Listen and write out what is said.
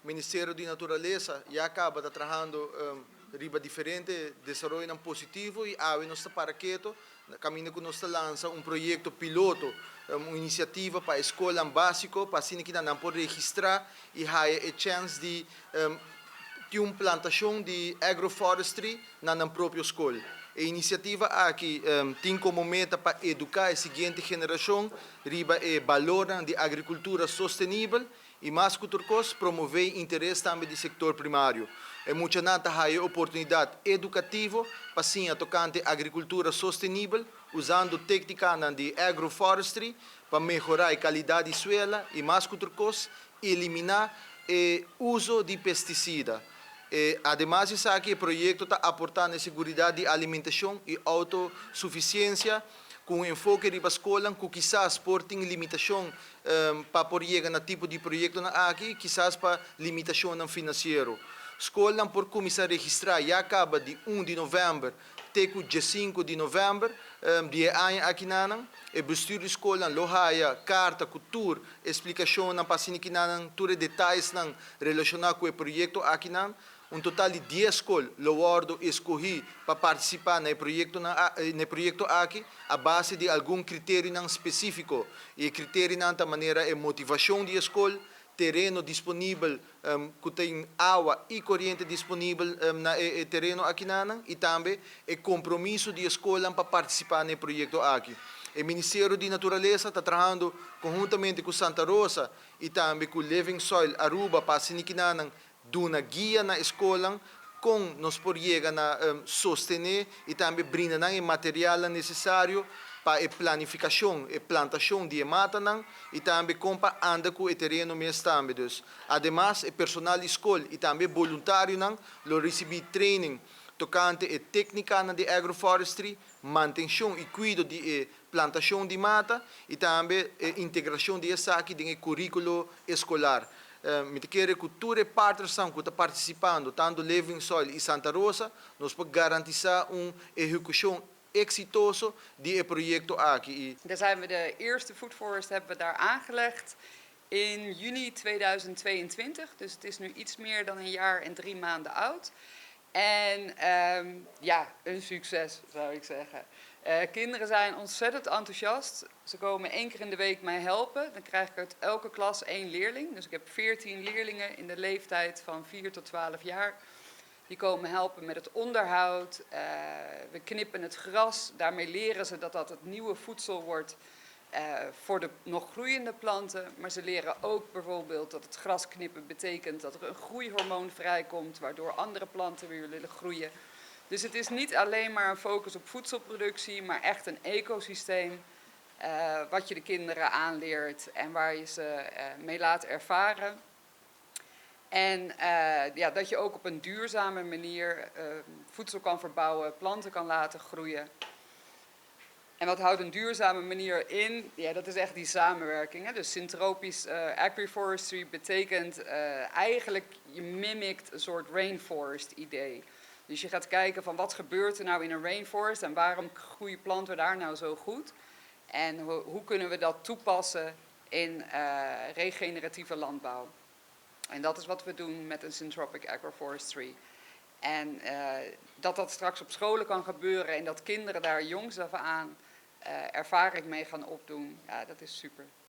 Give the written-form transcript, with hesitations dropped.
Ministerio di Naturalesa ya caba ta trahando riba diferente desaroyo positivo y awe nos ta para keto, caminda cu nos ta lansa un proyecto piloto, un iniciativa pa scol basico, pa asina cu nan por registra y haya e chance di tin un plantacion di agroforestry na nan propio scol. E iniciativa aki tin como meta pa educa e siguiente generacion riba e balor di agricultura sostenibel y, mas cu tur cos, promove interes tambe di sector primario. E muchanan ta haya oportunidad educativo pa asina tocante agricultura sostenibel, usando tecnica di agroforestry pa mehora e calidad di suelo y, mas cu tur cos, elimina e uso di pesticida. Y, ademas, esaki, e proyecto ta aportando seguridad di alimentacion y autosuficiencia cu enfoke riba scol, cu kisas por tin limitacion pa por yega na tipo di proyecto aki, kisas pa limitacion financiero. Scol por cuminsa registra ya caba di 1 di november te 5 di november di aña aki nan. E bestuur di scol lo haya carta cu tur explicacion pa asina tur detayenan relaciona cu e proyecto aki nan. Un total di 10 scol lo wordo scogi pa participa na e proyecto aki a base di algun criterio specifico. Y criterio ta manera e motivacion di scol, tereno disponibel cu tin awa y coriente disponibel na e tereno aki nan, y tambe e compromiso di scol pa participa na e proyecto aki. E Ministerio di Naturalesa ta trahando conhuntamente cu Santa Rosa y tambe cu Living Soil Aruba pa asina duna guia na scol con nos por yega na sostene y tambe brinda e material necesario pa e planificacion y plantacion di mata y tambe con pa anda cu e tereno mes tambe. Dus, ademas, e personal di scol y tambe voluntarionan lo ricibi training tocante e tecnica di agroforestry, mantencion y cuido di plantacion di mata y tambe integracion di esaki den curiculo escolar. Mi ta kere cu tur partners cu ta participando, tanto Living Soil y Santa Rosa, nos por garantisa un ehecucion exitoso di e proyecto aki. Daar zijn we de eerste food forest hebben we daar aangelegd in juni 2022. Dus het is nu iets meer dan een jaar en 3 maanden oud. En ja, een succes, zou ik zeggen. Kinderen zijn ontzettend enthousiast. Ze komen één keer in de week mij helpen. Dan krijg ik uit elke klas één leerling. Dus ik heb 14 leerlingen in de leeftijd van 4 tot 12 jaar. Die komen helpen met het onderhoud. We knippen het gras. Daarmee leren ze dat dat het nieuwe voedsel wordt voor de nog groeiende planten. Maar ze leren ook bijvoorbeeld dat het gras knippen betekent dat er een groeihormoon vrijkomt, waardoor andere planten weer willen groeien. Dus het is niet alleen maar een focus op voedselproductie, maar echt een ecosysteem wat je de kinderen aanleert en waar je ze mee laat ervaren. En ja, dat je ook op een duurzame manier voedsel kan verbouwen, planten kan laten groeien. En wat houdt een duurzame manier in? Ja, dat is echt die samenwerking, hè? Dus syntropisch agroforestry betekent eigenlijk, je mimict een soort rainforest idee. Dus je gaat kijken van: wat gebeurt er nou in een rainforest en waarom groeien planten daar nou zo goed? En hoe kunnen we dat toepassen in regeneratieve landbouw? En dat is wat we doen met een syntropic agroforestry. En dat dat straks op scholen kan gebeuren en dat kinderen daar jongs af aan ervaring mee gaan opdoen, ja, dat is super.